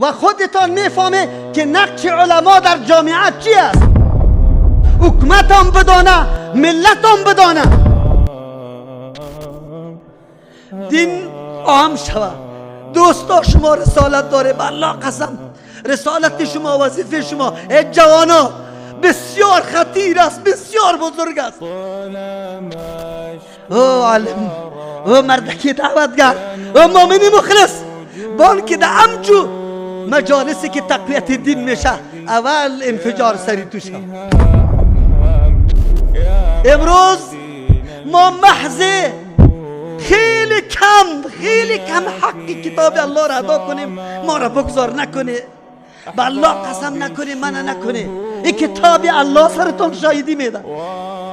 و خودتان میفهمه که نقش علما در جامعه چی است. حکومت هم بدانه، ملت هم بدانه. دین عام شوه. دوستا شما رسالت داره، به الله قسم رسالت شما، وظیفه شما ای جوانا بسیار خطیر است، بسیار بزرگ است. او عالم، او مردکی دعوتگر، او مؤمنی مخلص، بان که در امچو مجالسی که تقویت دین میشه اول انفجار سری تو شد. امروز ما محض خیلی کم، خیلی کم حق کتاب الله را ادا کنیم، ما را بگذار نکنه، به الله قسم نکنه، منع نکنه. این کتاب الله سرتون شاهدی میده،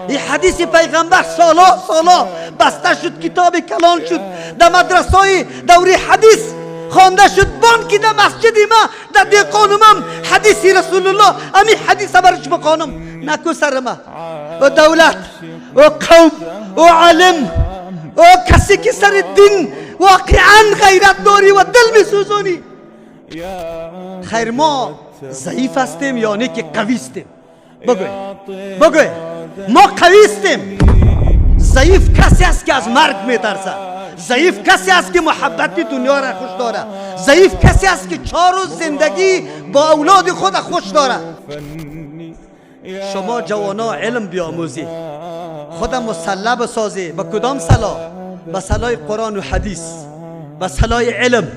این حدیث پیغمبر سالا سالا بسته شد، کتاب کلان شد، در مدرسه دوری حدیث خوانده شد، بان که در مسجد ما در دیقانم حدیث رسول الله امی حدیث برش بخوانم. نکو سر ما و دولت و قوم و عالم و کسی که سر دین واقعا غیرت داری و دل میسوزانی. خیر ما ضعیف هستیم یا نه که قوی هستیم؟ بگوی بگوی ما قوی هستیم. ضعیف کسی است که از مرگ میترسه، ضعیف کسی است که محبت دنیا را خوش داره، ضعیف کسی است که 4 روز زندگی با اولاد خود خوش داره. شما جوانا علم بیاموزی، خود مسلح بسازی. با کدام سلاح؟ با سلاح قرآن و حدیث، با سلاح علم.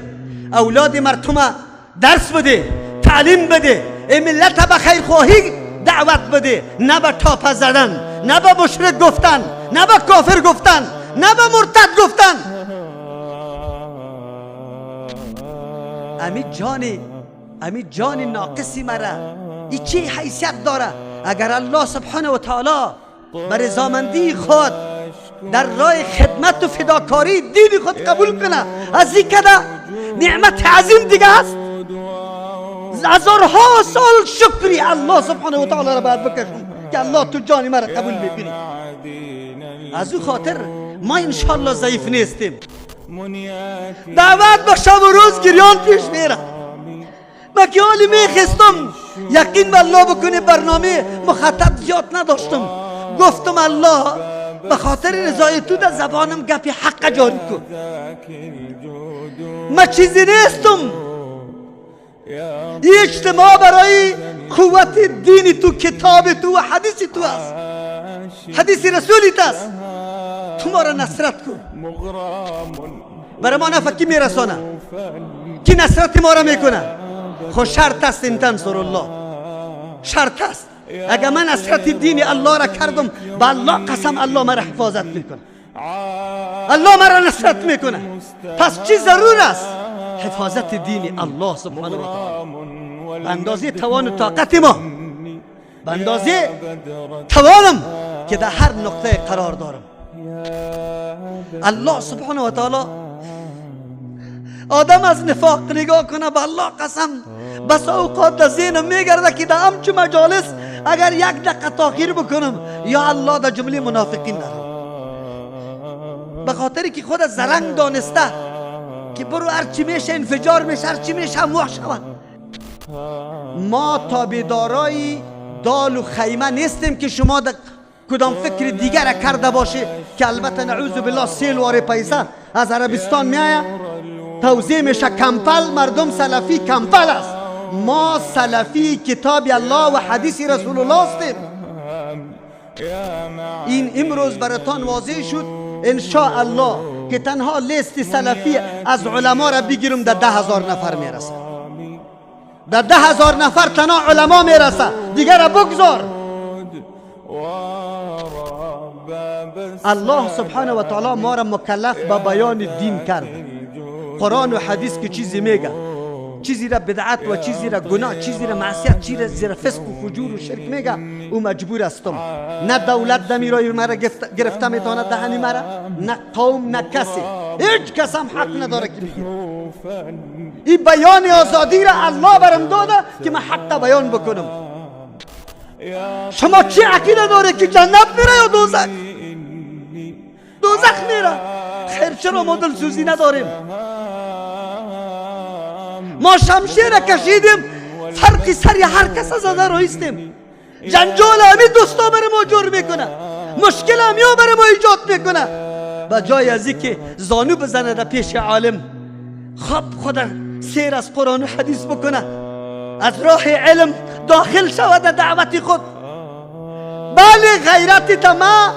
اولاد مردم درس بده، تعلیم بده، این ملت به خیرخواهی دعوت بده، نه به تاپه زدن، نه به مشرک گفتن، نه به کافر گفتن، نه به مرتد گفتن. امی جان ناقصی مرا ای چه حیثیت داره؟ اگر الله سبحانه و تعالی به رضامندی خود در راه خدمت و فداکاری دین خود قبول کنه، از این کده نعمت عظیم دیگه است. هزارها سال شکری الله سبحانه و تعالی را باید بکشم که الله تو جان مرا قبول میکنی. از او خاطر ما انشالله ضعیف نیستیم. دعوت با شب و روز گریان پیش میره. من که حالی میخستم یقین به الله بکنه برنامه مخاطب زیاد نداشتم، گفتم الله به خاطر رضای تو در زبانم گپی حق جاری کن. من چیزی نیستم. این اجتماع برای قوت دین تو، کتاب تو و حدیث تو است، حدیث رسولی است. تو ما را نصرت کن. برای ما نفع کی میرسانه؟ کی نصرت ما را میکنه؟ خب شرط است ان تنصر الله، شرط است. اگر من نصرت دین الله را کردم، به الله قسم الله مرا حفاظت میکنه، الله مرا نصرت میکنه. پس چی ضرور است؟ حفاظت دین الله سبحانه و تعالی. به اندازه توان و طاقت ما، به اندازه توانم که در هر نقطه قرار دارم. الله سبحانه و تعالی آدم از نفاق نگاه کنه، به الله قسم بس اوقات در ذهنم میگرده که در همچو مجالس اگر یک دقیقه تاخیر بکنم یا الله در جمله منافقین نرم. به خاطری که خود زرنگ دانسته که برو هرچی میشه انفجار میشه، هرچی میشه هموح شود. ما تابعدارای دال و خیمه نیستیم که شما در کدام فکر دیگر کرده باشه که البته نعوذ بالله سیل واره پیسه از عربستان میآید توزیع میشه کمپل. مردم سلفی کمپل است. ما سلفی کتاب الله و حدیث رسول الله هستیم. این امروز براتان واضح شد ان شاء الله که تنها لیست سلفی از علما را بگیرم در 10,000 نفر میرسه. در 10,000 نفر تنها علما میرسه، دیگر را بگذار. الله سبحانه و تعالی ما را مکلف به بیان دین کرد. قرآن و حدیث که چیزی میگه، چیزی را بدعت و چیزی را گناه، چیزی را معصیت، چیزی را فسق و فجور و شرک میگه، او مجبور هستم. نه دولت دمیرای مرا گرفته میتونه دهنی مرا، نه قوم، نه کسی، هیچ کس هم حق نداره که بگیره. این بیان آزادی را الله برم داده که من حق بیان بکنم. شما چی عقیده داره که جنت میره یا دوزخ؟ دوزخ میره. خیر چرا ما دلسوزی نداریم؟ ما شمشیر کشیدیم، فرق سر هر کس زده رایستیم. جنجال همی دوستا بر ما جور میکنه، مشکل همیا بر ما ایجاد میکنه. با جای از که زانو بزنه در پیش عالم، خب خود سیر از قرآن و حدیث بکنه، از راه علم داخل شود در دعوت خود. بله غیرتی تا ما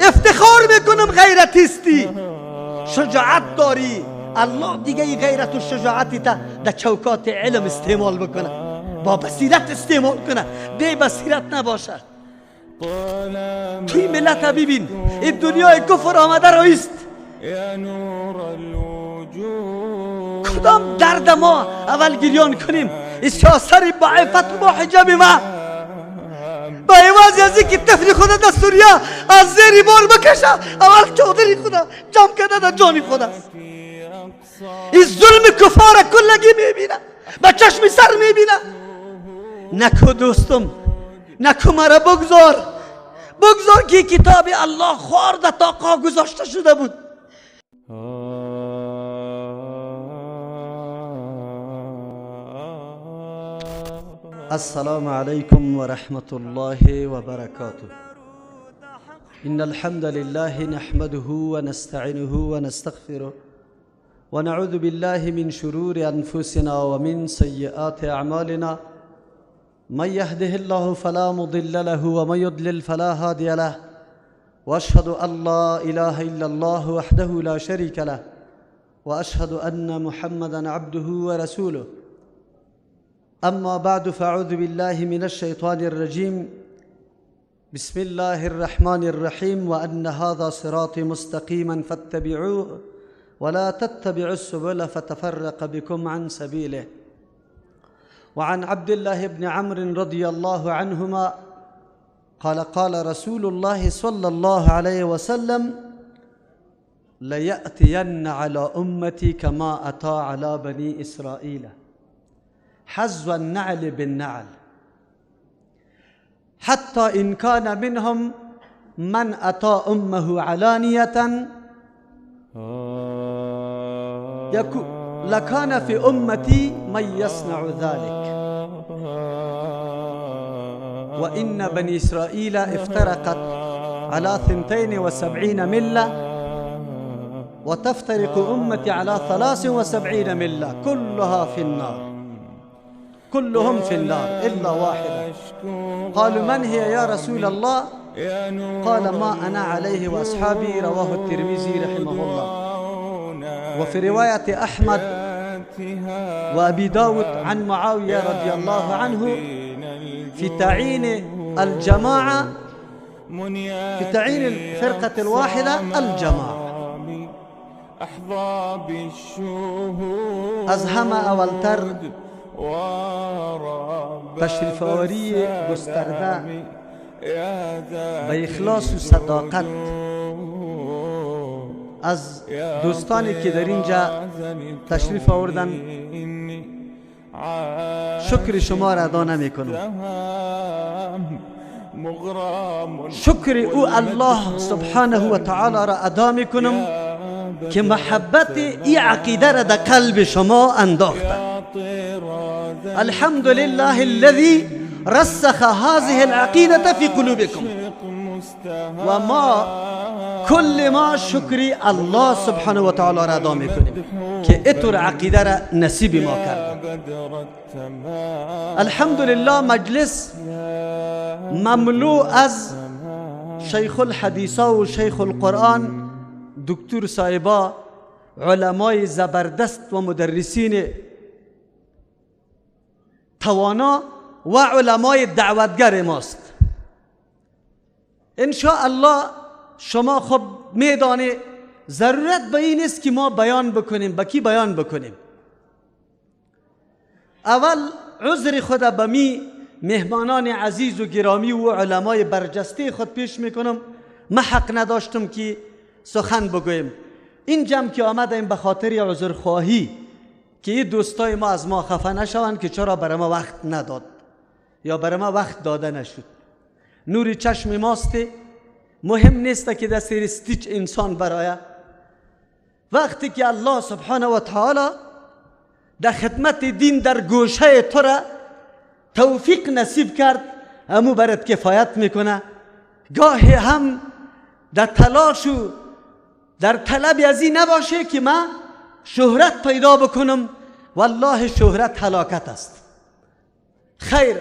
افتخار میکنم، غیرتیستی، شجاعت داری. الله دیگه ای غیرت و شجاعتی تا در چوکات علم استعمال بکنه، با بصیرت استعمال کنه، بی بصیرت نباشد. توی ملت ببین، این دنیای کفر آمده رایست. کدام درد ما اول گریان کنیم؟ سیاست با عفت و با حجاب ما، با عوض از اینکه طفل خود در سوریه از زیر بار بکشه، اول چادری خود جمع کرده در جان خود است. این ظلم کفار کلگی میبینه، با چشم سر میبینه. نکو دوستم، نکو مرا بگذار، بگذار که کتاب الله خوار در تاقا گذاشته شده بود. السلام علیکم و رحمت الله و برکاته. ان الحمد لله نحمده و نستعینه و نستغفره و نعوذ بالله من شرور انفسنا و من سیئات اعمالنا. من يهده الله فلا مضل له ومن يضلل فلا هادي له، واشهد ان لا اله الا الله وحده لا شريك له، واشهد ان محمدا عبده ورسوله. اما بعد، فاعوذ بالله من الشيطان الرجيم. بسم الله الرحمن الرحيم. وان هذا صراطي مستقيما فاتبعوه ولا تتبعوا السبل فتفرق بكم عن سبيله. وعن عبد الله بن عمرو رضي الله عنهما قال قال رسول الله صلى الله عليه وسلم: ليأتين على أمتي كما أتى على بني إسرائيل حذو النعل بالنعل، حتى إن كان منهم من أتى أمه علانية لكان في أمتي من يصنع ذلك. وإن بني إسرائيل افترقت على 72 ملة، وتفترق أمتي على 73 ملة، كلها في النار، كلهم في النار إلا واحدة. قالوا: من هي يا رسول الله؟ قال: ما أنا عليه وأصحابي. رواه الترمذي رحمه الله. وفي رواية أحمد وأبي داود عن معاوية رضي الله عنه في تعيين الجماعة، في تعيين الفرقة الواحدة الجماعة. از همه اولتر تشریف آوری گسترده به اخلاص و صداقت از دوستانی که در اینجا تشریف آوردن، شکر شما را ادا نمی کنم. شکر او الله سبحانه و تعالی را ادا می کنم که محبت ای عقیده را در قلب شما انداخته. الحمد لله الذي رسخ هذه العقیده في قلوبكم. و ما کل ما شکری الله سبحانه و تعالی را ادا میکنیم که اتور عقیده را نصیب ما کرد. الحمدلله مجلس مملو از شیخ الحدیثا و شیخ القرآن، دکتر صاحبا، علمای زبردست و مدرسین توانا و علمای دعوتگر ماست. ان شاء الله شما خب میدانی ضرورت به این است که ما بیان بکنیم. به کی بیان بکنیم؟ اول عذر خود به می مهمانان عزیز و گرامی و علمای برجسته خود پیش میکنم. ما حق نداشتم که سخن بگویم. این جمع که آمدیم به خاطر عذرخواهی که این دوستای ما از ما خفه نشوند که چرا برای ما وقت نداد یا برای ما وقت داده نشد. نور چشم ماست، مهم نیست که در سر استیچ انسان برایه. وقتی که الله سبحانه و تعالی در خدمت دین در گوشه تو را توفیق نصیب کرد، امو برات کفایت میکنه. گاهی هم در تلاش و در طلب از این نباشه که من شهرت پیدا بکنم. والله شهرت هلاکت است. خیر،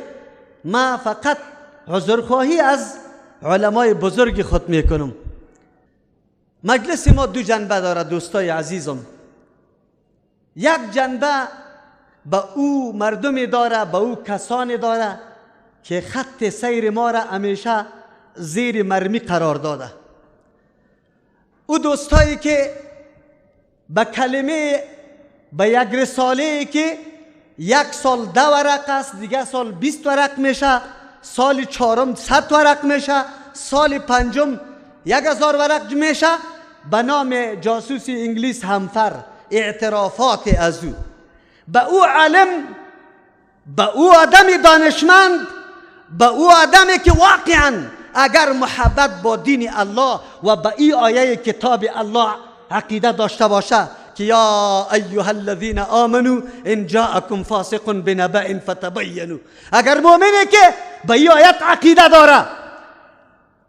ما فقط عذرخواهی از علمای بزرگ خود میکنم. مجلس ما دو جنبه داره دوستای عزیزم. یک جنبه به او مردمی داره، به او کسانی داره که خط سیر ما را همیشه زیر مرمی قرار داده. او دوستایی که به کلمه، به یک رساله که یک سال 10 ورق است، دیگه سال 20 ورق میشه، سال چهارم 100 ورق میشه، سال پنجم 1000 ورق میشه، به نام جاسوس انگلیس همفر اعترافات از او، به او عالم، به او آدم دانشمند، به او آدمی که واقعا اگر محبت با دین الله و به ای آیه کتاب الله عقیده داشته باشه که یا ایها الذین آمنوا ان جاءکم فاسق بنبأ فتبینوا، اگر مؤمنی که به ای آیت عقیده داره،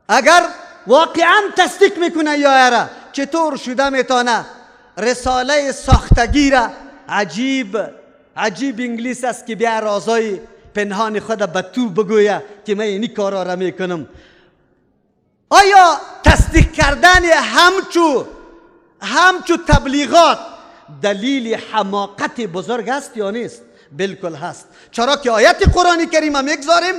اگر واقعا تصدیق میکنه ای آیه را، چطور شده میتونه رساله ساختگی را؟ عجیب عجیب انگلیس است که بیا رازای پنهان خود به تو بگویه که من اینی کارا را میکنم. آیا تصدیق کردن همچو تبلیغات دلیل حماقت بزرگ است یا نیست؟ بالکل هست. چرا که آیت قرآن کریم میگذاریم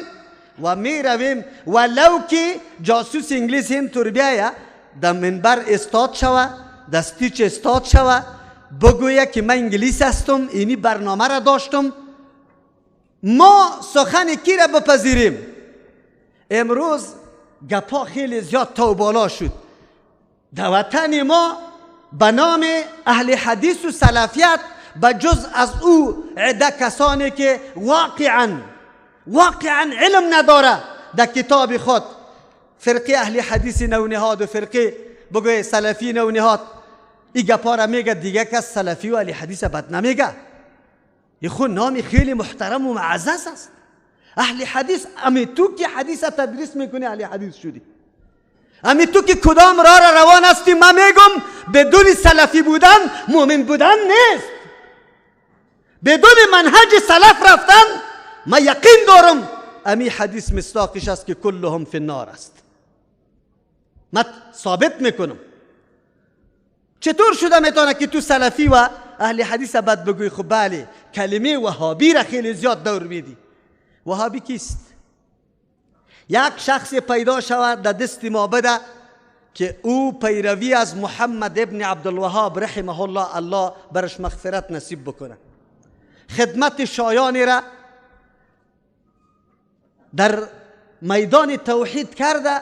و میرویم، ولو که جاسوس انگلیس هم طور بیایه در منبر استاد شوه، در stage استاد شوه، بگویه که من انگلیس هستم، اینی برنامه را داشتم، ما سخن کی را بپذیریم؟ امروز گپا خیلی زیاد تا بالا شد. در وطن ما به نام اهل حدیث و سلفیت به جز از او عده کسانی که واقعا علم نداره در کتاب خود، فرقه اهل حدیث نونهاد و فرقه بگوی سلفی نونهاد، این گپا را میگه، دیگه کس سلفی و اهل حدیث بد نمیگه. این خود نام خیلی محترم و معزز است. اهل حدیث، امی تو که حدیث تدریس میکنی اهل حدیث شدی، امی تو که کدام راه را روان هستی؟ من میگم بدون سلفی بودن مؤمن بودن نیست، بدون منهج سلف رفتن من یقین دارم امی حدیث مصداقش است که کلهم فی النار است. من ثابت میکنم. چطور شده میتونه که تو سلفی و اهل حدیث بد بگوی؟ خب بله، کلمه وهابی را خیلی زیاد دور میدی. وهابی کیست؟ یک شخص پیدا شود در دست ما بده که او پیروی از محمد ابن عبدالوهاب رحمه الله، الله برش مغفرت نصیب بکنه، خدمت شایانی را در میدان توحید کرده.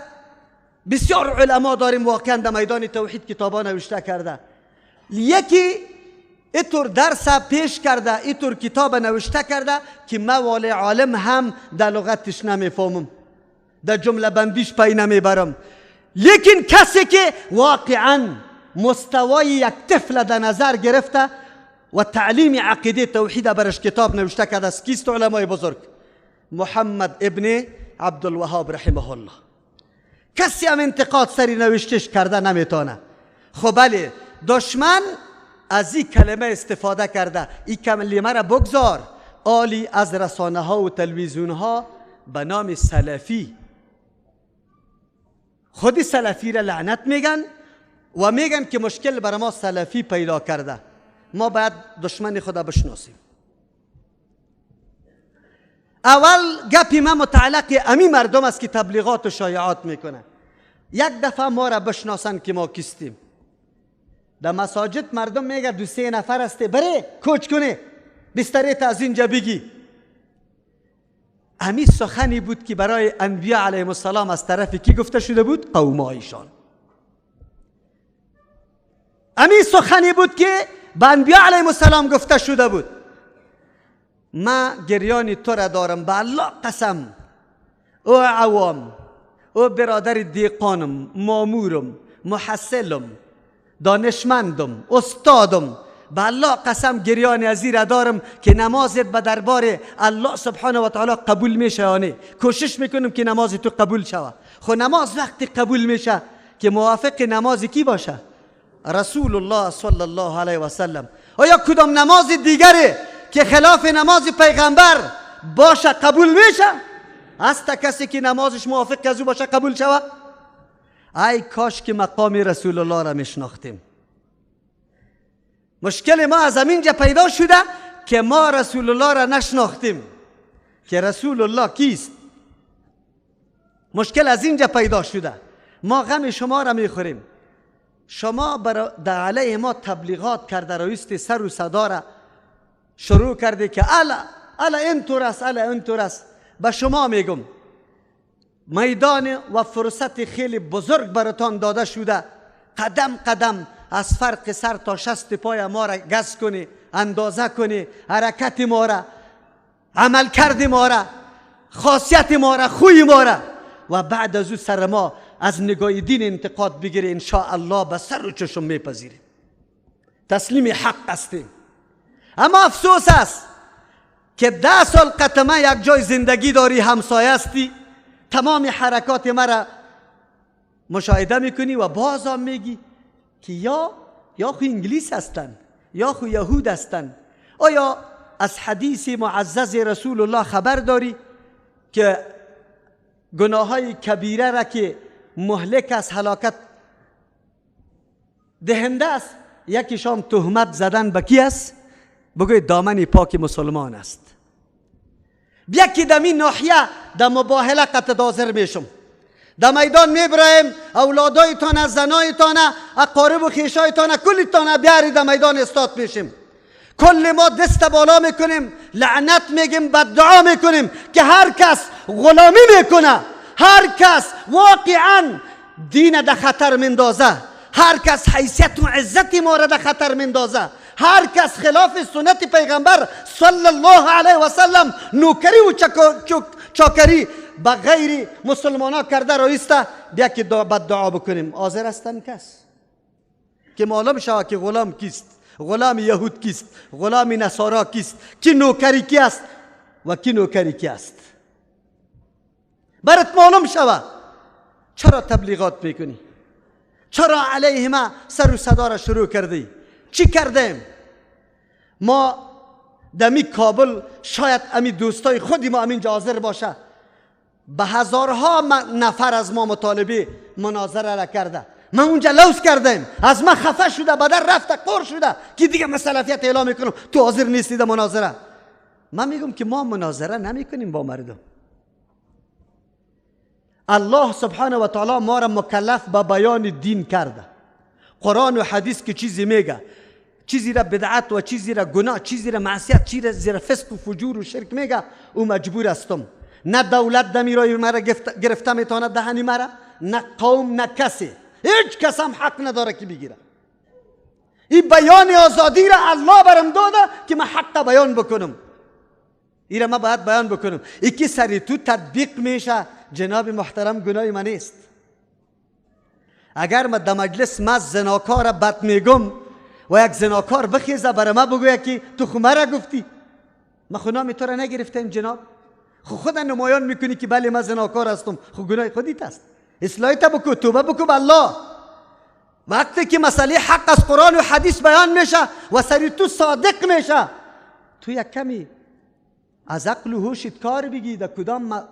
بسیار علما داریم واقعا در میدان توحید کتابا نوشته کرده. یکی اینطور درس پیش کرده، اینطور کتاب نوشته کرده که ما والی عالم هم در لغتش نمیفهمم، در جمله بندیش پی نمیبرم. لیکن کسی که واقعا مستوای یک طفل در نظر گرفته و تعلیم عقیده توحید برش کتاب نوشته کرده است، کیست؟ علمای بزرگ محمد ابن عبدالوهاب رحمه الله. کسی هم انتقاد سری نوشتش کرده نمیتونه. خب بله، دشمن از این کلمه استفاده کرده، این کلمه را بگذار، آلی از رسانه ها و تلویزیون ها به نام سلفی، خود سلفی را لعنت میگن و میگن که مشکل بر ما سلفی پیدا کرده. ما باید دشمن خدا بشناسیم. اول گپی ما متعلق امی مردم است که تبلیغات و شایعات میکنه. یک دفعه ما را بشناسن که ما کیستیم. در مساجد مردم میگه دو سه نفر هسته، بره کوچ کنه بستره تا از اینجا بگی. امی سخنی بود که برای انبیا علیهم السلام از طرف کی گفته شده بود؟ قومایشان. امی سخنی بود که به انبیا علیهم السلام گفته شده بود. ما گریان تو را دارم، به الله قسم، او عوام، او برادر دیقانم، مامورم، محصلم، دانشمندم، استادم، به الله قسم گریان از را دارم که نمازت به دربار الله سبحانه و تعالی قبول میشه یا نه. کوشش میکنم که نماز تو قبول شوه. خب نماز وقتی قبول میشه که موافق نماز کی باشه؟ رسول الله صلی الله علیه و سلم. آیا کدام نماز دیگری که خلاف نماز پیغمبر باشه قبول میشه؟ هست کسی که نمازش موافق از او باشه قبول شوه؟ ای کاش که مقام رسول الله را میشناختیم. مشکل ما از همینجا پیدا شده که ما رسول الله را نشناختیم که رسول الله کیست. مشکل از اینجا پیدا شده. ما غم شما را میخوریم. شما در علیه ما تبلیغات کرده رویست سر و صدا را شروع کرده که الا الا اینطور است، الا اینطور است. به شما میگم میدان و فرصت خیلی بزرگ براتان داده شده. قدم قدم از فرق سر تا شست پای ما را گز کنی، اندازه کنی، حرکت ما را، عمل کرد ما را، خاصیت ما را، خوی ما را، و بعد از او سر ما از نگاه دین انتقاد بگیری. ان شاء الله به سر و چشم میپذیریم، تسلیم حق هستیم. اما افسوس است که 10 سال قطمه یک جای زندگی داری، همسایه هستی، تمام حرکات مرا مشاهده میکنی و باز هم میگی که یا خو انگلیس هستن یا خو یهود هستن. آیا از حدیث معزز رسول الله خبر داری که گناه های کبیره را که مهلک از هلاکت دهنده است، یکیشام تهمت زدن به کی است؟ بگوی دامن پاک مسلمان است. یکی دمی ناحیه در مباهله قطع حاضر میشم، در میدان میبرایم، اولادایتان، زنایتان، اقارب و خویشایتان، کلیتان بیاری در میدان استاد میشیم. کل ما دست بالا میکنیم، لعنت میگیم، بددعا میکنیم که هر کس غلامی میکنه، هر کس واقعا دین در خطر مندازه، هر کس حیثیت و عزت ما را در خطر مندازه، هر کس خلاف سنت پیغمبر صلی الله علیه و سلم نوکری و چاکری به غیر مسلمان ها کرده رایسته، بیا که بد دعا بکنیم. حاضر هستن کس که معلوم شود که غلام کیست، غلام یهود کیست، غلام نصارا کیست، کی نوکری کی است و کی نوکری کی است. برات معلوم شود. چرا تبلیغات میکنی؟ چرا علیه ما سر و صدا را شروع کردی؟ چی کردیم؟ ما دمی کابل شاید امی دوستای خودی ما امینجا حاضر باشه، به هزارها نفر از ما مطالبه مناظره را کرده. من اونجا لوس کردم، از من خفه شده، بدر رفته، قر شده که دیگه من سلفیت اعلام میکنم، تو حاضر نیستی در مناظره. من میگم که ما مناظره نمیکنیم با مردم. الله سبحانه و تعالی ما را مکلف به بیان دین کرده. قرآن و حدیث که چیزی میگه، چیزی را بدعت و چیزی را گناه، چیزی را معصیت، چیزی را فسق و فجور و شرک میگه، او مجبور هستم. نه دولت دمیرای مرا گرفته میتونه دهنی مرا، نه قوم، نه کسی، هیچ کس هم حق نداره که بگیره. این بیان آزادی را الله برم داده که من حق بیان بکنم. این را من باید بیان بکنم. ای که سری تو تطبیق میشه جناب محترم گناه من نیست. اگر من در مجلس ما زناکار بد میگم و یک زناکار بخیزه برای ما بگویه که تو خو مرا گفتی، من خو نام تو را نگرفتم جناب، خو خود نمایان میکنی که بله من زناکار هستم، خو گناه خودیت است. اصلاح تا بکو، توبه بکو به الله. وقتی که مسئله حق از قرآن و حدیث بیان میشه و سری تو صادق میشه، تو یک کمی از عقل و هوشت کار بگی، در کدام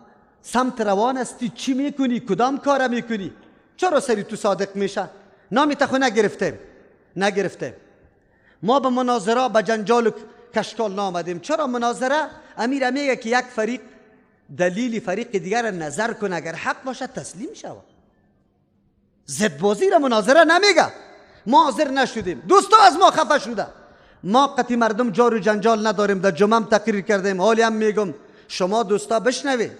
سمت روان هستی، چی میکنی، کدام کار میکنی، چرا سری تو صادق میشه؟ نامی تا خو نگرفتیم، نگرفتیم. ما به مناظره، به جنجال و کشکال نامدیم. چرا مناظره؟ امیر میگه که یک فریق دلیل فریق دیگر نظر کنه، اگر حق باشه تسلیم شود. زدبازی را مناظره نمیگه. ما حاضر نشدیم، دوستا از ما خفه شده. ما قطعی مردم جار و جنجال نداریم. در جمعه هم تقریر کردیم، حالی هم میگم شما دوستا بشنوید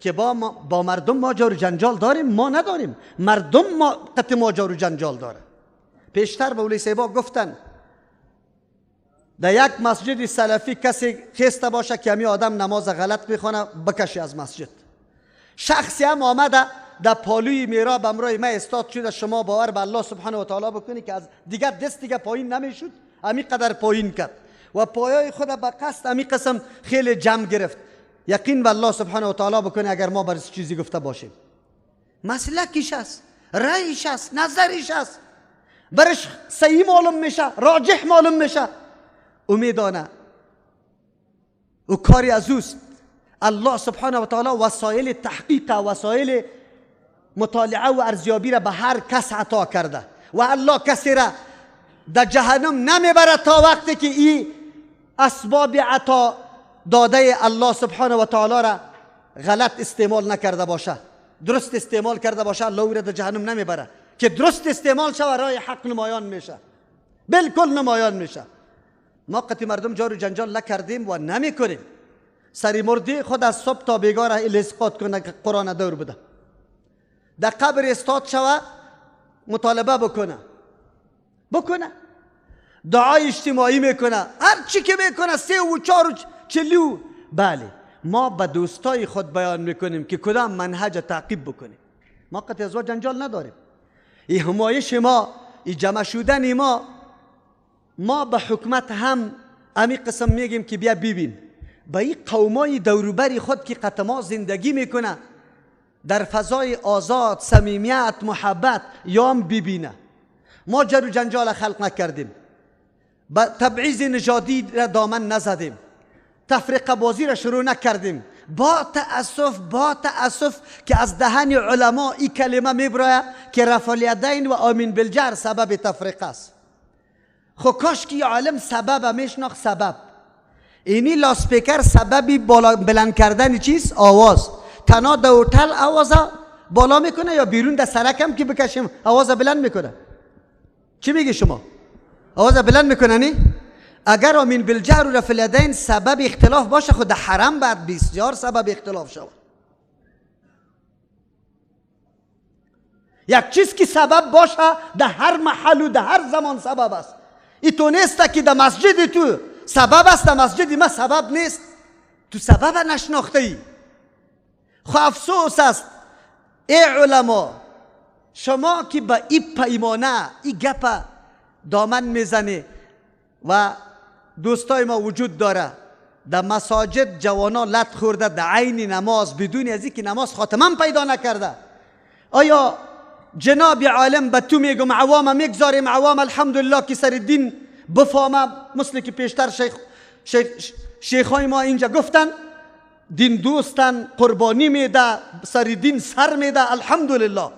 که با مردم ما جار و جنجال داریم، ما نداریم. مردم ما قطعی ما جار و جنجال داره. پیشتر مولوی صاحبا گفتن در یک مسجد سلفی کسی خسته باشه که همی آدم نماز غلط میخوانه، بکشی از مسجد. شخصی هم آمده در پالوی میراب امرای ما استاد شده، شما باور به الله سبحانه و تعالی بکنی که از دیگر دست دیگه پایین نمیشد، امی قدر پایین کرد و پایای خود به قصد امی قسم خیلی جمع گرفت. یقین به الله سبحانه و تعالی بکنه اگر ما بر چیزی گفته باشیم، مسلکیش است، رأیش است، نظرش است، برش صحیح معلوم میشه، راجح معلوم میشه، او میدانه، او کاری از اوست. الله سبحانه و تعالی وسایل تحقیق، وسایل مطالعه و ارزیابی را به هر کس عطا کرده و الله کسی را در جهنم نمیبره تا وقتی که این اسباب عطا داده الله سبحانه و تعالی را غلط استعمال نکرده باشه. درست استعمال کرده باشه الله او را در جهنم نمیبره. که درست استعمال شوه رای حق نمایان میشه، بالکل نمایان میشه. ما قطعی مردم جار و جنجال نکردیم و نمیکنیم. سری مردی خود از صبح تا بیگاه را الاسقاط کنه که قرآن دور بده، در قبر استاد شوه مطالبه بکنه، دعای اجتماعی میکنه، هر چی که میکنه، 3 و 4 و 40. بله ما به دوستای خود بیان میکنیم که کدام منهج تعقیب بکنیم. ما قطعی از جنجال نداریم. این همایش ما، این جمع شدن ما، ما به حکمت هم امی قسم میگیم که بیا ببین به این قومای دوروبری خود که قطما زندگی میکنه در فضای آزاد، صمیمیت، محبت، یام ببینه. ما جر و جنجال خلق نکردیم، به تبعیض نژادی را دامن نزدیم، تفرقه بازی را شروع نکردیم. با تأسف که از دهن علما این کلمه میبرایه که رفع الیدین و آمین بالجهر سبب تفرقه است. خب کاش که عالم سبب میشناخت. سبب اینی لاسپیکر سببی بالا بلند کردن چیز؟ آواز. تنها در هتل آواز بالا میکنه یا بیرون در سرک هم که بکشیم آواز بلند میکنه؟ چی میگی شما؟ آواز بلند میکنه نی؟ اگر آمین بالجهر و رفع الیدین سبب اختلاف باشه، خود حرم بعد بسیار سبب اختلاف شود. یک چیز که سبب باشه در هر محل و در هر زمان سبب است. ای تو نیست که در مسجد تو سبب است، در مسجد ما سبب نیست. تو سبب نشناخته ای. خب افسوس است ای علما، شما که به این پیمانه این گپ دامن میزنی و دوستای ما وجود داره در مساجد جوانا لط خورده در عین نماز بدون از اینکه نماز خاتمه پیدا نکرده. آیا جناب عالم به تو میگم عوام میگذاریم، عوام الحمدلله که سر دین بفهمه، مثل که پیشتر شیخ های ما اینجا گفتن دین دوستن، قربانی میده، سر دین سر میده، الحمدلله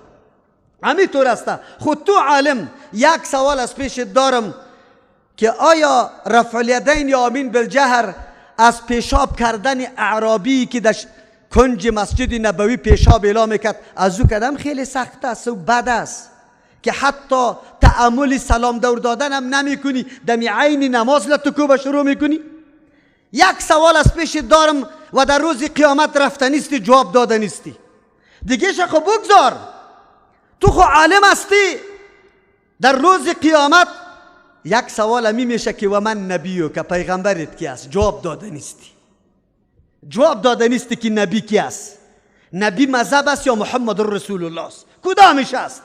همینطور است. خود تو عالم یک سوال از پیش دارم که آیا رفع الیدین یا آمین بالجهر از پیشاب کردن اعرابی که در کنج مسجد نبوی پیشاب اعلام میکرد از او کدام خیلی سخت است و بد است که حتی تأمل سلام دور دادن هم نمی کنی، دمی عین نماز لتکوب شروع میکنی؟ یک سوال از پیش دارم و در روز قیامت رفتنیستی، جواب دادنیستی. دیگه خب بگذار، تو خو عالم هستی، در روز قیامت یک سوال همی میشه که و من نبیو، که پیغمبرت کی است؟ جواب داده نیستی. جواب داده نیستی که نبی کی است؟ نبی مذهب است یا محمد رسول الله است؟ کدامش است؟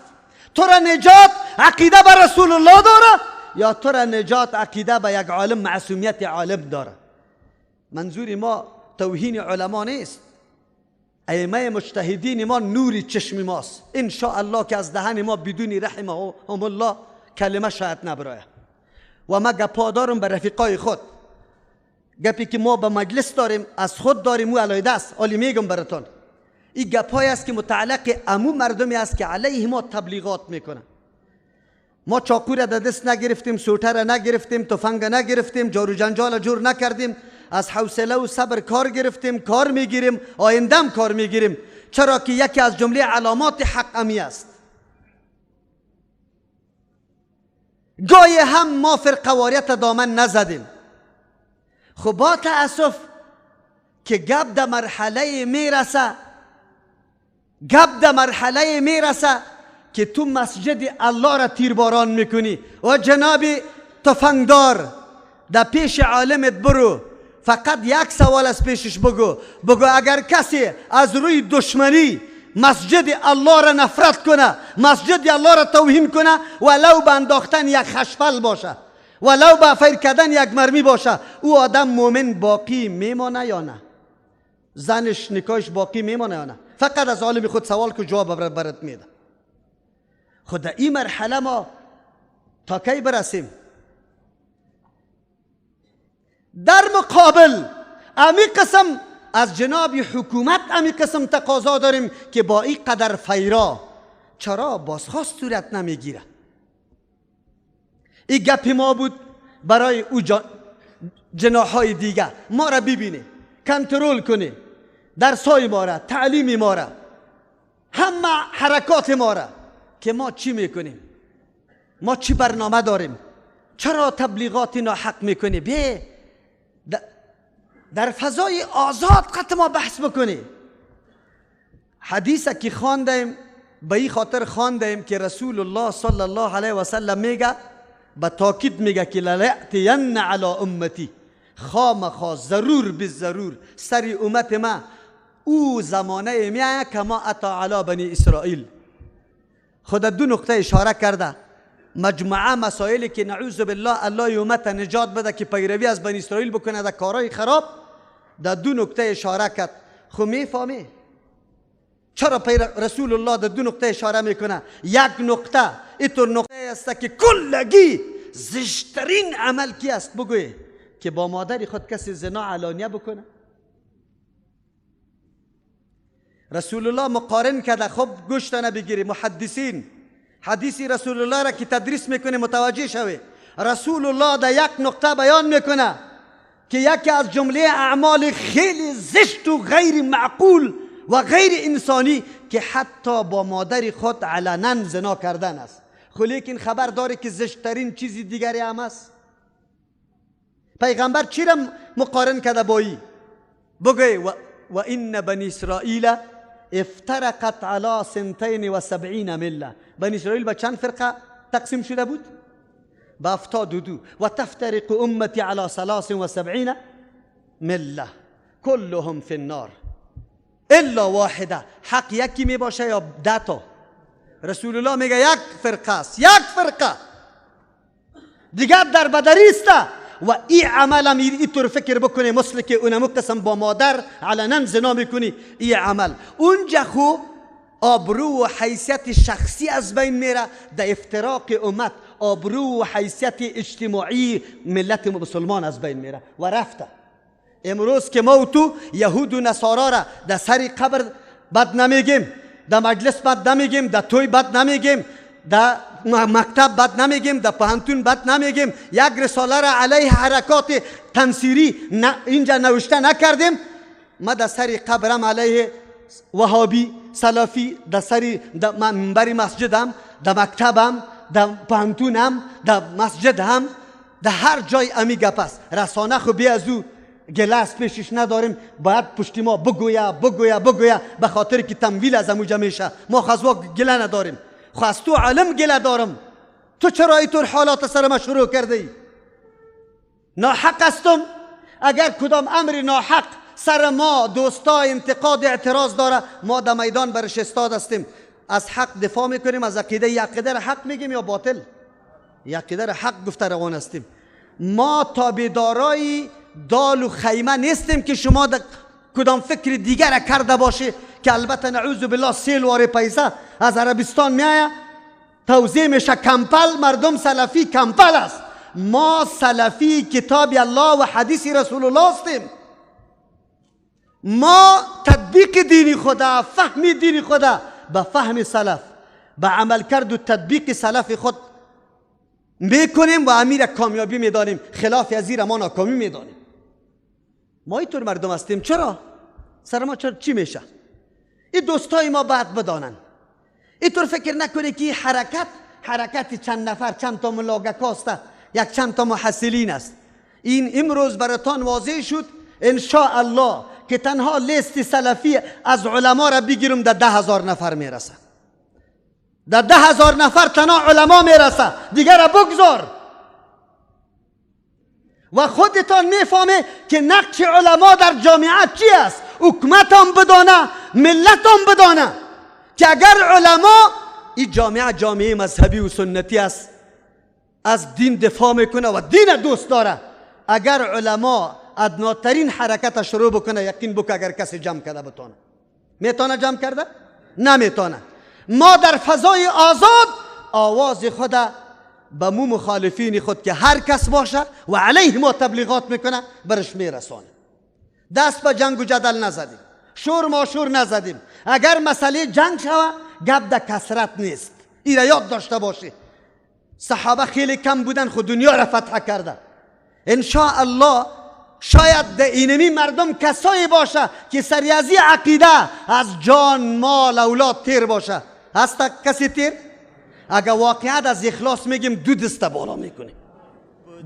تو را نجات عقیده به رسول الله داره یا تو را نجات عقیده به یک عالم، معصومیت عالم داره؟ منظور ما توهین علما نیست. ائمه مجتهدین ما نور چشم ماست. ان شاء الله که از دهن ما بدون رحمهم الله کلمه شاید نبرایه. و ما گپا دارم به رفیقای خود، گپی که ما به مجلس داریم از خود داریم و علایده است. حالی میگم براتون این گپای است که متعلق امو مردمی است که علیه ما تبلیغات میکنن. ما چاقو را دست نگرفتیم، سوته را نگرفتیم، تفنگ نگرفتیم، جارو جنجال جور نکردیم، از حوصله و صبر کار گرفتیم، کار میگیریم، آیندم کار میگیریم، چرا که یکی از جمله علامات حق امی است. گاهی هم ما فرقواریت دامن نزدیم. خب با تأسف که گپ در مرحله میرسه، گپ در مرحله میرسه که تو مسجد الله را تیرباران میکنی و جناب تفنگدار در پیش عالمت برو، فقط یک سوال از پیشش بگو، بگو اگر کسی از روی دشمنی مسجد الله را نفرت کنه، مسجد الله را توهین کنه، ولو به انداختن یک خشفل باشه، ولو با فیر کردن یک مرمی باشه، او آدم مؤمن باقی میمانه یا نه؟ زنش نکاحش باقی میمانه یا نه؟ فقط از عالم خود سوال که جواب برات میده. خود این مرحله ما تا کی برسیم؟ در مقابل امی قسم از جناب حکومت امی قسم تقاضا داریم که با این قدر فیرا چرا بازخواست صورت نمیگیره؟ این گپ ما بود برای او جناحهای دیگه. ما را ببینه، کنترل کنه، درسای ما را، تعلیم ما را، همه حرکات ما را که ما چی میکنیم، ما چی برنامه داریم، چرا تبلیغات ناحق میکنی؟ بی در فضای آزاد قط ما بحث بکنی. حدیث که خواندیم به این خاطر خواندیم که رسول الله صلی الله علیه و سلم میگه، به تاکید میگه که لایأتین علی امتی، خامخا ضرور بالضرور سر امت ما او زمانه میایه کما اتا علی بنی اسرائیل. خدا دو نقطه اشاره کرده، مجموعه مسائلی که نعوذ بالله الله امت نجات بده که پیروی از بنی اسرائیل بکنه در کارهای خراب، در دو نقطه اشاره کرد. خب میفهمی چرا رسول الله در دو نقطه اشاره میکنه؟ یک نقطه اینطور نقطه است که کلگی زشترین عمل کی است؟ بگوی که با مادر خود کسی زنا علانیه بکنه. رسول الله مقارن کرده. خب گوشتانه بگیری محدثین، حدیثی رسول الله را که تدریس میکنه متوجه شوی. رسول الله در یک نقطه بیان میکنه که یکی از جمله اعمال خیلی زشت و غیر معقول و غیر انسانی که حتی با مادر خود علنا زنا کردن است. خب لیکن خبر داره که زشتترین چیزی دیگری هم است. پیغمبر چی را مقارن کرده با ای؟ بگوی و این بنی اسرائیل افترقت علی 72 مله. بنی اسرائیل به چند فرقه تقسیم شده بود؟ به 72. و تفترق امتی علی 73 مله كلهم فی النار الا واحده. حق یکی می باشه یا 10 تا؟ رسول الله میگه یک فرقه است، یک فرقه دیگر در بدری است. و ای عمل ای طور فکر بکنی مثل که اونمو قسم با مادر علنا زنا میکنی، ای عمل اونجا خو آبرو و حیثیت شخصی از بین میره، در افتراق امت آبرو و حیثیت اجتماعی ملت مسلمان از بین میره و رفته. امروز که ما و تو یهود و نصارا را در سر قبر بد نمیگیم، در مجلس بد نمیگیم، در توی بد نمیگیم، در مکتب بد نمیگیم، در پهنتون بد نمیگیم، یک رساله را علیه حرکات تنصیری اینجا نوشته نکردیم. ما در سر قبرم علیه وهابی سلفی، در سر منبر مسجدم، در مکتبم، در پهنتونم، در مسجد هم، در هر جای امی گپ است. رسانه خو بی از او گلاس پیشش نداریم، باید پشت ما بگویا بگویا بگویا به خاطر که تمویل از اموجا میشه. ما خزوا گله نداریم، خو از تو عالم گله دارم. تو چرا اینطور حالات سر ما شروع کرده ای؟ ناحق هستم. اگر کدام امر ناحق سر ما دوستا انتقاد اعتراض داره، ما در میدان برش استاد هستیم، از حق دفاع میکنیم، از عقیده عقیده را حق میگیم یا باطل؟ عقیده را حق گفته روان هستیم. ما تابعدارای دال و خیمه نیستیم که شما در کدام فکر دیگر کرده باشه که البته نعوذ بالله سیل واره پیسه از عربستان میایه توزیع میشه کمپل، مردم سلفی کمپل است. ما سلفی کتاب الله و حدیث رسول الله هستیم. ما تطبیق دین خدا، فهم دین خدا به فهم سلف، به عمل کرد و تطبیق سلف خود میکنیم و امیر کامیابی میدانیم، خلاف از ما ناکامی میدانیم. ما اینطور مردم هستیم. چرا؟ سر ما چرا چی میشه؟ این دوستای ما باید بدانن. اینطور فکر نکنی که حرکت حرکت چند نفر، چند تا ملاگکاسته، یک چند تا محصلین است. این امروز براتان واضح شد ان شاء الله که تنها لیست سلفی از علما را بگیرم در 10,000 نفر میرسه. در 10,000 نفر تنها علما میرسه، دیگر را بگذار. و خودتان میفهمه که نقش علما در جامعه چی است. حکومت هم بدانه، ملت هم بدانه که اگر علما، این جامعه جامعه مذهبی و سنتی است، از دین دفاع میکنه و دین دوست داره، اگر علما ادناترین حرکت شروع بکنه، یقین بکن اگر کسی جمع کرده بتانه. میتونه جمع کرده؟ نمیتونه. ما در فضای آزاد آواز خود به مو مخالفین خود که هر کس باشه و علیه ما تبلیغات میکنه برش میرسانه. دست به جنگ و جدل نزدیم، شور ماشور نزدیم. اگر مسئله جنگ شوه گپ در کثرت نیست، ایره یاد داشته باشی. صحابه خیلی کم بودن، خود دنیا را فتح کرده. ان الله شاید در اینمی مردم کسایی باشه که سریازی عقیده از جان، مال، اولاد تیر باشه. هست کسی تیر؟ اگر واقعیت از اخلاص میگیم دو دست بالا میکنیم،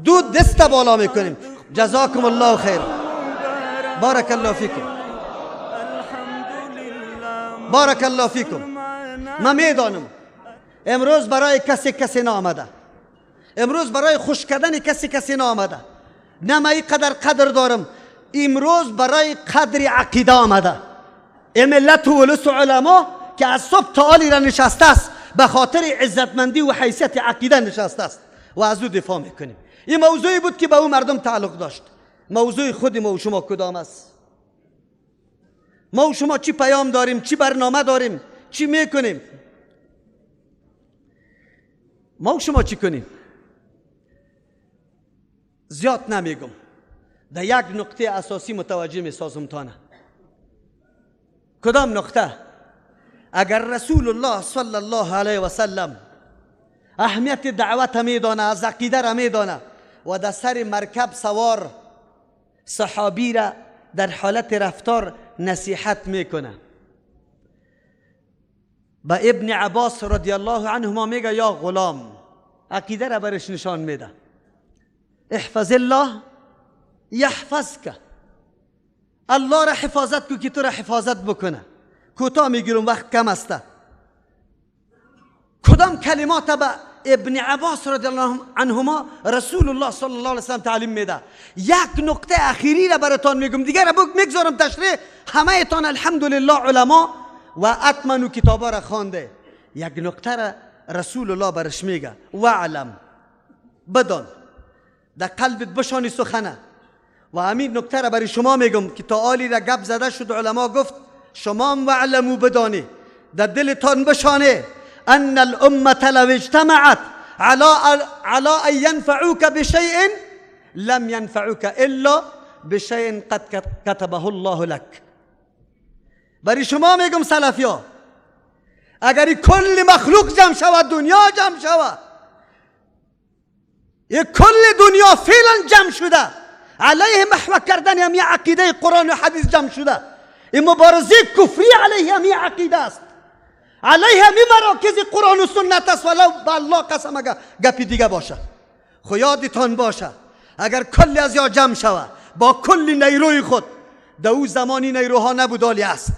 دو دست بالا میکنیم. جزاکم الله خیر، بارک الله فیکم، بارک الله فیکم. من میدانم امروز برای کسی کسی نامده، امروز برای خوش کردن کسی کسی نامده. نه من قدر قدر دارم، امروز برای قدر عقیده آمده. این ملت و ولس و علما که از صبح تا حالی را نشسته است، به خاطر عزتمندی و حیثیت عقیده نشسته است و از او دفاع میکنیم. این موضوعی بود که به او مردم تعلق داشت. موضوع خود ما و شما کدام است؟ ما و شما چی پیام داریم؟ چی برنامه داریم؟ چی میکنیم؟ ما و شما چی کنیم؟ زیاد نمیگم، در یک نقطه اساسی متوجه میسازم تانه. کدام نقطه؟ اگر رسول الله صلی الله علیه و سلم اهمیت دعوت میدانه، از عقیده را میدانه و در سر مرکب سوار صحابی را در حالت رفتار نصیحت میکنه، به ابن عباس رضی الله عنهما میگه یا غلام، عقیده را برش نشان میده، احفظ الله یحفظک، الله را حفاظت کو که تو را حفاظت بکنه. کوتاه میگیرم وقت کم است. کدام کلمات به ابن عباس رضی الله عنهما رسول الله صلی الله علیه وسلم تعلیم میده؟ یک نقطه اخیری را براتان میگم، دیگر را میگذارم تشریح. همه تان الحمدلله علما و اتمنو کتابا را خوانده. یک نقطه را رسول الله برش میگه، وعلم، بدان، در قلبت بشانی سخنه. و همین نکته را برای شما میگم که تا آلی را گپ زده شد، علما گفت شما هم وعلمو بدانی، در دلتان بشانه، ان الامة لو اجتمعت على ان ينفعوك بشيء لم ينفعوك الا بشيء قد كتبه الله لك. برای شما میگم سلفیا، اگر کل مخلوق جمع شود، دنیا جمع شود، یک کل دنیا فعلا جمع شده علیه محو کردن همی عقیده قرآن و حدیث جمع شده، این مبارزه کفری علیه همی عقیده است، علیه همی مراکز قرآن و سنت است. ولو به الله قسم اگر گپی دیگه باشه، خو یادتان باشه اگر کل از یا جمع شود با کل نیروی خود، در او زمانی نیروها نبود آلی است،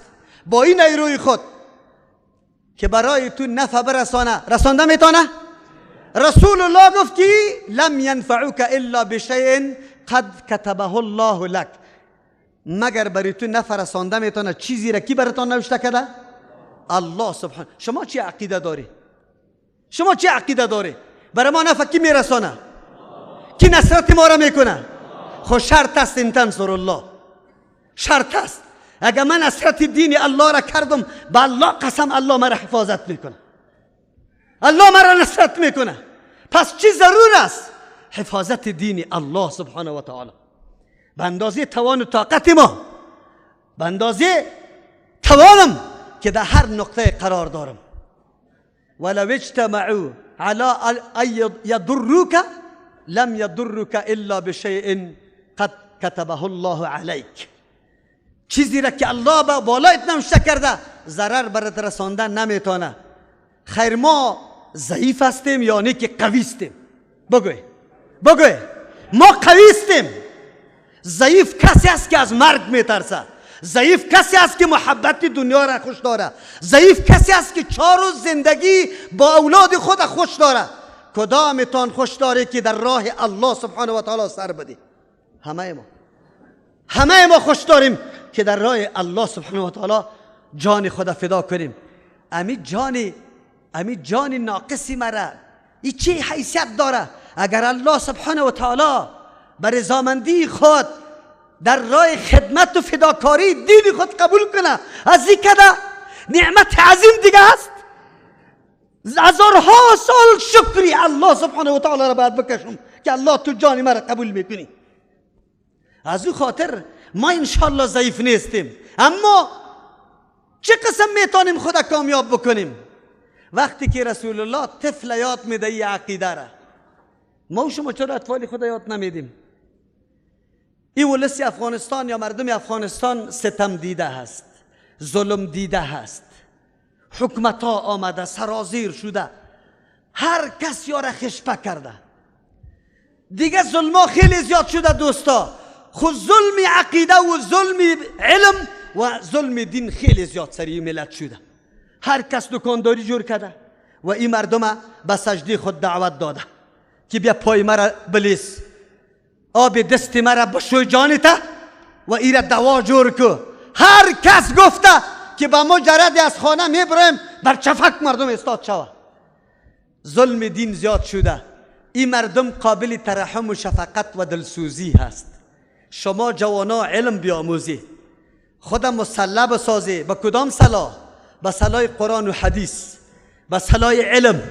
با این نیروی خود که برای تو نفع برسانه، رسانده میتونه؟ رسول الله گفت که لم ينفعوك الا بشيء قد كتبه الله لك، مگر برای تو نفع رسانده میتونه چیزی را کی براتون نوشته کرده؟ الله سبحانه. شما چی عقیده داری؟ شما چی عقیده داری؟ برای ما نفع کی میرسانه؟ کی نصرت ما را میکنه؟ خو شرط است ان تنصر الله، شرط است. اگر من نصرت دین الله را کردم، به الله قسم الله مرا حفاظت میکنه، الله مرا نصرت میکنه. پس چی ضرور است؟ حفاظت دین الله سبحانه و تعالی به اندازه توان و طاقت ما، به اندازه توانم که در هر نقطه قرار دارم. ولو اجتمعوا على ان يضروك لم يضرك الا بشيء قد كتبه الله عليك. چیزی را که الله به بالایت نوشته کرده ضرر برات رساندن نمیتونه. خیر ما ضعیف هستیم یا نه که قوی هستیم؟ بگوی بگوی، ما قوی هستیم. ضعیف کسی است که از مرگ میترسه، ضعیف کسی است که محبت دنیا را خوش داره، ضعیف کسی است که 4 روز زندگی با اولاد خود خوش داره. کدامتان خوش داره که در راه الله سبحانه و تعالی سر بدی؟ همه ما، همه ما خوش داریم که در راه الله سبحانه و تعالی جان خود فدا کنیم. امی جان، امی جان ناقصی مرا ای چه حیثیت داره؟ اگر الله سبحانه و تعالی به رضامندی خود در راه خدمت و فداکاری دین خود قبول کنه، از این کده نعمت عظیم دیگه است. هزارها سال شکری الله سبحانه و تعالی را باید بکشم که الله تو جان مرا قبول میکنی. از او خاطر ما انشالله ضعیف نیستیم، اما چه قسم میتونیم خود کامیاب بکنیم؟ وقتی که رسول الله طفل یاد میده ای عقیده را، ما و شما چرا اطفال خود یاد نمیدیم؟ ای ولس افغانستان یا مردم افغانستان ستم دیده هست، ظلم دیده هست، حکومت ها آمده سرازیر شده، هر کس یاره خشپه کرده دیگه. ظلم ها خیلی زیاد شده دوستا. خود ظلم عقیده و ظلم علم و ظلم دین خیلی زیاد سری ملت شده. هر کس دکانداری جور کرده و این مردم به سجده خود دعوت داده که بیا پای مرا بلیس، آب دست مرا بشوی جانته و ایره دوا جور کو. هر کس گفته که با مجرد از خانه میبریم بر چفک مردم استاد شوه. ظلم دین زیاد شده. این مردم قابل ترحم و شفقت و دلسوزی هست. شما جوانا علم بیاموزی، خودم مسلح بسازی. با کدام سلاح؟ با سلاح قرآن و حدیث، با سلاح علم.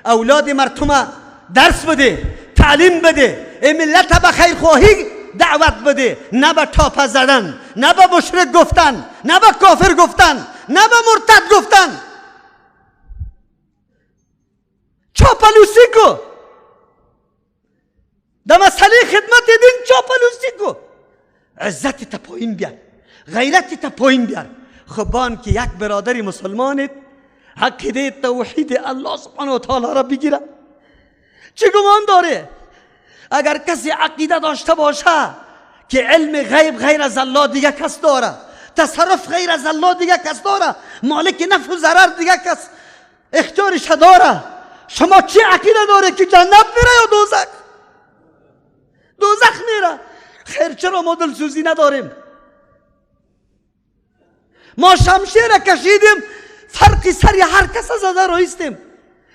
اولاد مردم درس بده، تعلیم بده، این ملت به خیرخواهی دعوت بده، نه به تاپه زدن، نه به مشرک گفتن، نه به کافر گفتن، نه به مرتد گفتن. چاپلوسی کو در مسئله خدمت دین، چاپلوسی کو. عزت تا پایین بیار، غیرت تا پایین بیار. خبان که یک برادر مسلمانت عقیده توحید الله سبحانه و تعالی را بگیره، چه گمان داره؟ اگر کسی عقیده داشته باشه که علم غیب غیر از الله دیگه کس داره، تصرف غیر از الله دیگه کس داره، مالک نفع و ضرر دیگه کس اختیارش داره، شما چه عقیده داره که جنت میره یا دوزخ؟ دوزخ میره. خیر چرا ما دلسوزی نداریم؟ ما شمشیر کشیدیم، فرقی سری هر کس زده رایستیم.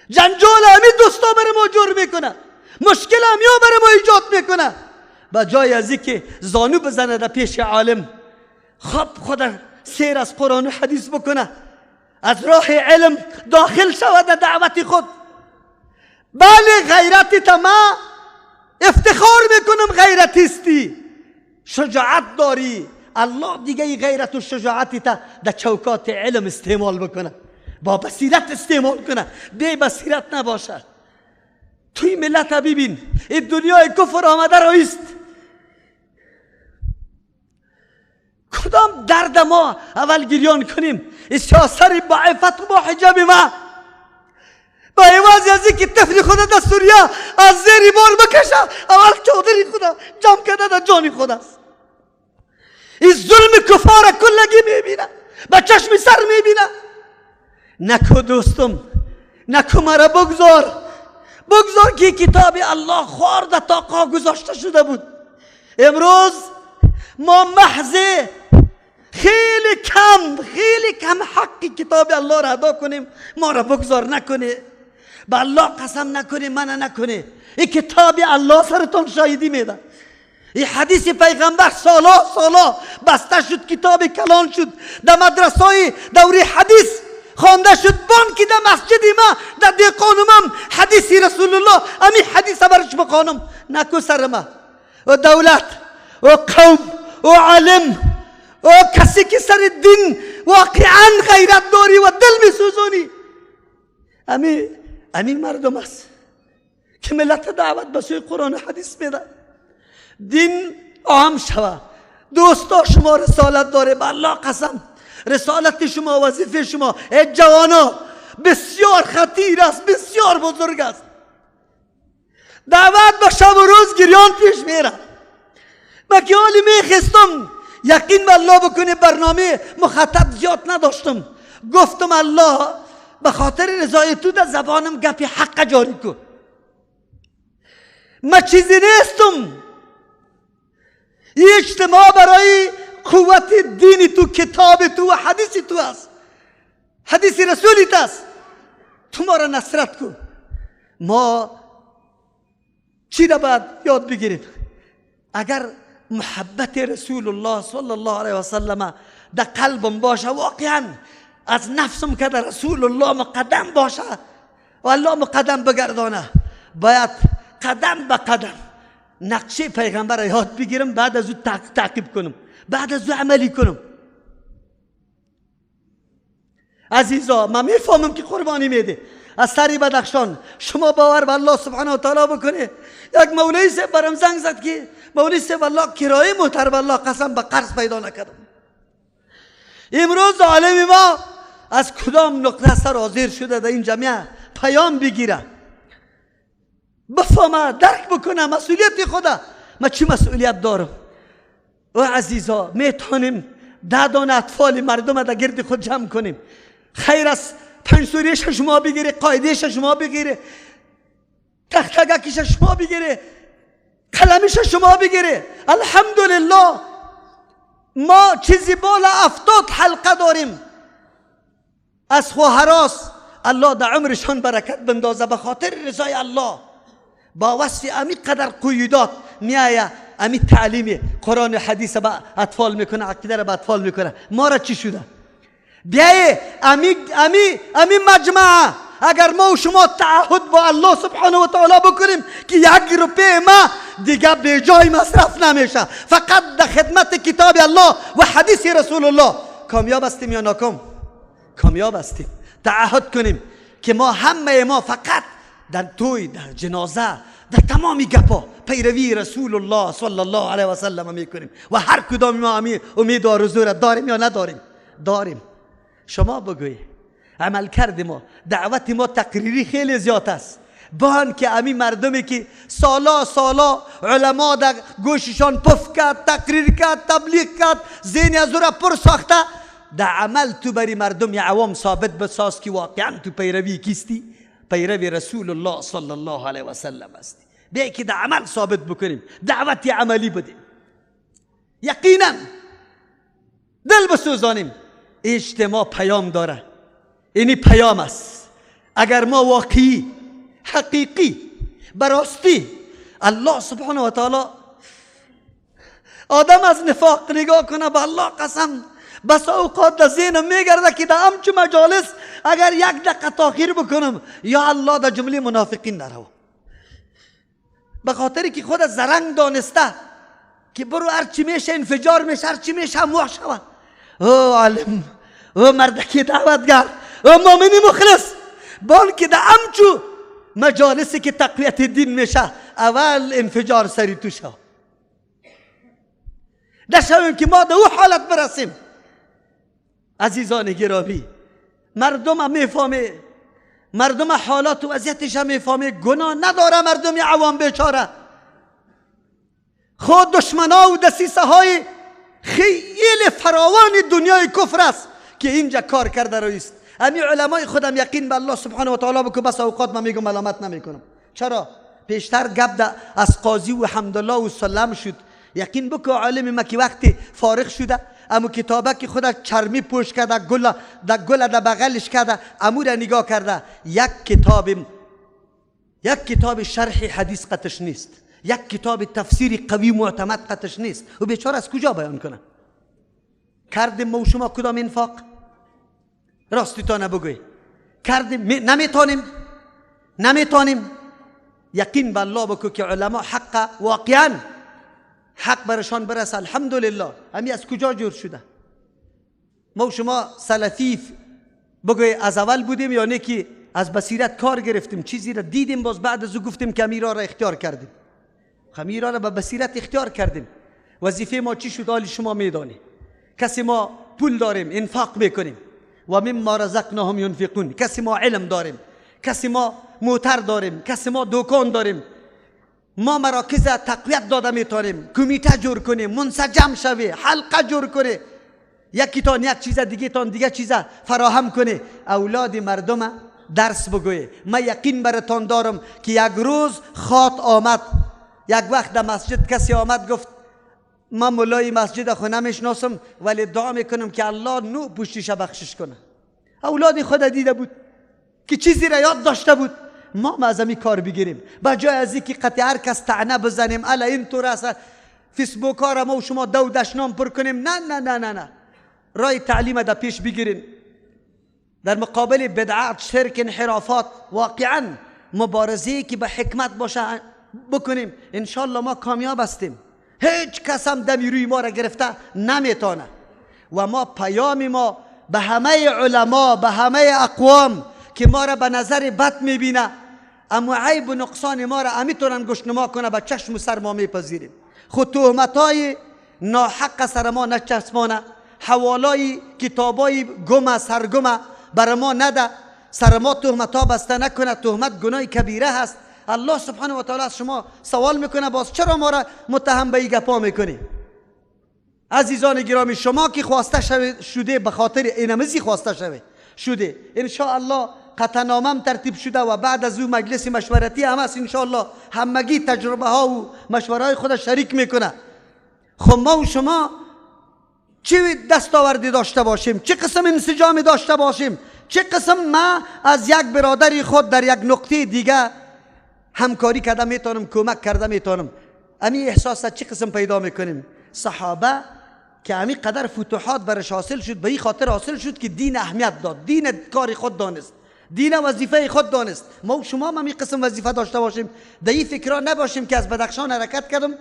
جنجال همین دوستا بر ما جور میکنه، مشکل همیا بر ما ایجاد میکنه. با جای از که زانو بزنه در پیش عالم، خب خود سیر از قرآن و حدیث بکنه، از راه علم داخل شود در دعوت خود. بله غیرت تما افتخار میکنم، غیرتیستی، شجاعت داری. الله دیگه ای غیرت و شجاعتی تا در چوکات علم استعمال بکنه، با بصیرت استعمال کنه، بی بصیرت نباشه. توی ملت ببین، این دنیای کفر آمده رایست. کدام درد ما اول گریان کنیم؟ سیاست با عفت و با حجاب ما، با عوض از اینکه طفل خود در سوریه از زیر بار بکشه، اول چادری خود جمع کرده در جان خود است. این ظلم کفار کلگی میبینه، با چشم سر میبینه. نکو دوستم، نکو مرا بگذار، بگذار که کتاب الله خورده تا قا گذاشته شده بود. امروز ما محض خیلی کم، خیلی کم حق کتاب الله را ادا کنیم. ما را بگذار نکنه، به الله قسم نکنه، منع نکنه. این کتاب الله سرتون شاهدی میده. این حدیث پیغمبر سالا سالا بسته شد، کتاب کلان شد، در مدرسه دوری حدیث خوانده شد. بانکی در مسجد ما در دیقانمم حدیث رسول الله، امی حدیث برش بخوانم. نکو سر ما و دولت و قوم و عالم و کسی که سر دین واقعا غیرت داری و دل میسوزونی، امی مردم است که ملت دعوت به سوی قرآن و حدیث میده. دین عام شوه دوستا. شما رسالت داره، به الله قسم رسالت شما، وظیفه شما ای جوانا بسیار خطیر است، بسیار بزرگ است. دعوت به شب و روز گریان پیش میره. من که حالی میخستم یقین به الله بکنه برنامه مخاطب زیاد نداشتم، گفتم الله به خاطر رضای تو در زبانم گپی حق جاری کن. من چیزی نیستم. این اجتماع برای قوت دین تو، کتاب تو و حدیث تو است، حدیث رسولیت است. تو ما را نصرت کن. ما چی را باید یاد بگیریم؟ اگر محبت رسول الله صلی الله علیه و سلم در قلبم باشه، واقعا از نفسم که در رسول الله مقدم باشه و الله مقدم بگردانه، باید قدم به قدم نقشه پیغمبر را یاد بگیرم، بعد از او تعقیب کنم، بعد از او عملی کنم. عزیزا من میفهمم که قربانی میده از سری بدخشان، شما باور به الله سبحانه و تعالی بکنه. یک مولوی صاحب برام زنگ زد که مولوی صاحب الله کرایه موتر به الله قسم به قرض پیدا نکردم. امروز عالم ما از کدام نقطه سر حاضر شده در این جامعه پیام بگیره، بفهمه، درک بکنه مسئولیت خدا. ما چی مسئولیت دارم؟ او عزیزا میتونیم 10 دانه اطفال مردم در گرد خود جمع کنیم، خیر از 5 سوریش شما بگیره، قاعدهش شما بگیره، تختگکش شما بگیره، قلمش شما بگیره. الحمدلله ما چیزی بالا 70 حلقه داریم از خواهراس. الله در عمرشان برکت بندازه، به خاطر رضای الله با وصف امی قدر قیودات میایه، امی تعلیم قرآن و حدیث به اطفال میکنه، عقیده را به اطفال میکنه. ما را چی شده؟ بیایه امی امی امی مجمعه اگر ما و شما تعهد با الله سبحانه و تعالی بکنیم که 1 روپیه ما دیگه به جای مصرف نمیشه، فقط در خدمت کتاب الله و حدیث رسول الله، کامیاب هستیم یا ناکام؟ کامیاب هستیم. تعهد کنیم که ما همه ما فقط در توی، در جنازه، در تمامی گپا پیروی رسول الله صلی الله علیه و سلم میکنیم و هر کدام ما امید و آرزو را داریم یا نداریم؟ داریم. شما بگویی عمل کرد ما، دعوت ما تقریری خیلی زیاد است. بان که امی مردمی که سالا سالا علما در گوششان پف کرد، تقریر کرد، تبلیغ کرد، ذهن از او را پر ساخته، در عمل تو بری مردم یا عوام ثابت بساز که واقعا تو پیروی کیستی؟ پیروی رسول الله صلی الله علیه و سلم هستی. بیا که در عمل ثابت بکنیم، دعوت عملی بدیم، یقینا دل بسوزانیم. اجتماع پیام داره، اینی پیام است. اگر ما واقعی حقیقی براستی الله سبحانه و تعالی، آدم از نفاق نگاه کنه، به الله قسم بس اوقات در ذهنم میگرده که در همچو مجالس اگر 1 دقیقه تاخیر بکنم یا الله در جمله منافقین نرو، به خاطری که خود زرنگ دانسته که برو هرچی میشه انفجار میشه، هرچی میشه هموح شوه. او عالم، او مردکی دعوتگر، او مؤمنی مخلص، بلکه در همچو مجالسی که تقویت دین میشه اول انفجار سری تو شو. نشویم که ما در او حالت برسیم. عزیزان گرامی، مردم میفهمه، مردم حالات و وضعیتش هم میفهمه، گناه نداره مردم عوام بیچاره. خود دشمنا و دسیسه های خیلی فراوان دنیای کفر است که اینجا کار کرده رویست. امی علمای خودم یقین به الله سبحانه و تعالی بکن، بس اوقات من میگم ملامت نمیکنم. چرا؟ پیشتر گپ از قاضی و حمدالله و سلم شد. یقین بکن عالم ما که وقتی فارغ شده، امو کتابه که خود چرمی پوش کرده، گل در گل در بغلش کرده، امو را نگاه کرده، یک کتاب شرح حدیث قطش نیست، یک کتاب تفسیر قوی معتمد قطش نیست. و بیچاره از کجا بیان کنه؟ کردیم ما و شما کدام انفاق؟ راستی تا نبگوی کردیم؟ نمیتونیم، نمیتونیم. یقین به الله بکو که علما حق واقعا حق برشان برسه. الحمدلله همی از کجا جور شده؟ ما و شما سلفی بگوی از اول بودیم یا نه که از بصیرت کار گرفتیم، چیزی را دیدیم، باز بعد از او گفتیم که امیرا را اختیار کردیم. امیرا را به بصیرت اختیار کردیم. وظیفه ما چی شد؟ حال شما میدانی. کسی ما پول داریم انفاق میکنیم، و مما رزقناهم ینفقون. کسی ما علم داریم، کسی ما موتر داریم، کسی ما دکان داریم، ما مراکز تقویت داده میتونیم، کمیته جور کنیم، منسجم شوی، حلقه جور کنه، یکی تان یک چیز دیگه تان دیگه چیز فراهم کنه، اولاد مردم درس بگوی. من یقین براتان دارم که یک روز خاط آمد، یک وقت در مسجد کسی آمد گفت من مولای مسجد خو نمیشناسم ولی دعا میکنم که الله نو پشتیش بخشش کنه. اولاد خود دیده بود که چیزی را یاد داشته بود. ما از این کار بگیریم، به جای از اینکه قطع هر کس طعنه بزنیم، الا این طور است، فیسبوک ها را ما و شما دو دشنام پر کنیم. نه نه نه نه نه، رای تعلیم در پیش بگیریم. در مقابل بدعت، شرک، انحرافات واقعا مبارزه که به حکمت باشه بکنیم، انشالله ما کامیاب هستیم. هیچ کس هم دمی روی ما را گرفته نمیتونه. و ما پیام ما به همه علما، به همه اقوام که ما را به نظر بد میبینه، اما عیب و نقصان ما را امیتونن گشنما کنه، به چشم و سر ما میپذیریم. خود تهمتای ناحق سر ما نچسبانه، حوالای کتابای گم سرگمه بر ما نده، سر ما تهمت ها بسته نکنه. تهمت گناه کبیره هست. الله سبحانه و تعالی از شما سوال میکنه باز چرا ما را متهم به این گپا میکنی؟ عزیزان گرامی، شما که خواسته شده به خاطر اینمزی خواسته شده، انشاءالله قطعنامم ترتیب شده و بعد از او مجلس مشورتی هم هست، انشاءالله همگی تجربه ها و مشوره های خود شریک میکنه. خب ما و شما چه دستاوردی داشته باشیم، چه قسم انسجامی داشته باشیم، چه قسم ما از یک برادری خود در یک نقطه دیگه همکاری کرده میتونم، کمک کرده میتونم، امی احساس چه قسم پیدا میکنیم؟ صحابه که امی قدر فتوحات برش حاصل شد، به این خاطر حاصل شد که دین اهمیت داد، دین کار خود دانست، دین وظیفه خود دانست. ما و شما هم امی قسم وظیفه داشته باشیم، در این فکرها نباشیم که از بدخشان حرکت کردم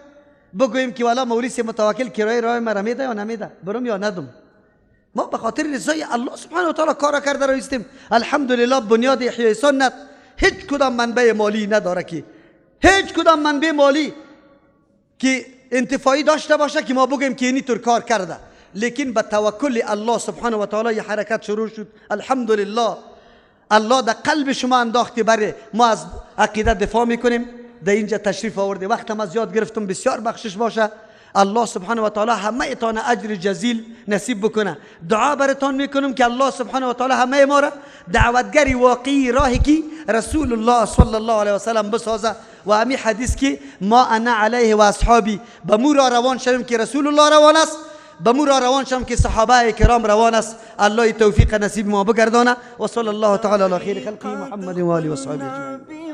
بگوییم که والا مولیس متوکل کرایه راه مرا میده یا نمیده، برم یا ندم. ما به خاطر رضای الله سبحانه و تعالی کار کرده رایستیم. الحمدلله بنیاد احیای سنت هیچ کدام منبع مالی نداره که هیچ کدام منبع مالی که انتفاعی داشته باشه که ما بگیم که اینی طور کار کرده، لیکن به توکل الله سبحانه و تعالی حرکت شروع شد. الحمدلله الله در قلب شما انداختی بره ما از عقیده دفاع میکنیم. در اینجا تشریف آورده، وقتم از یاد گرفتم، بسیار بخشش باشه. الله سبحانه و تعالی همه تان اجر جزیل نصیب بکنه. دعا براتان میکنم که الله سبحانه و تعالی همه ما را دعوتگر واقعی راهی که رسول الله صلی الله علیه و سلم بسازه و همی حدیث که ما انا علیه و اصحابی، به مو را روان شویم که رسول الله روان است، به مو را روان شویم که صحابه کرام روان است. الله توفیق نصیب ما بگردانه. و صلی الله تعالی علی خیر خلقه محمد و آله و صحبه اجمعین.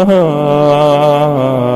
Ah.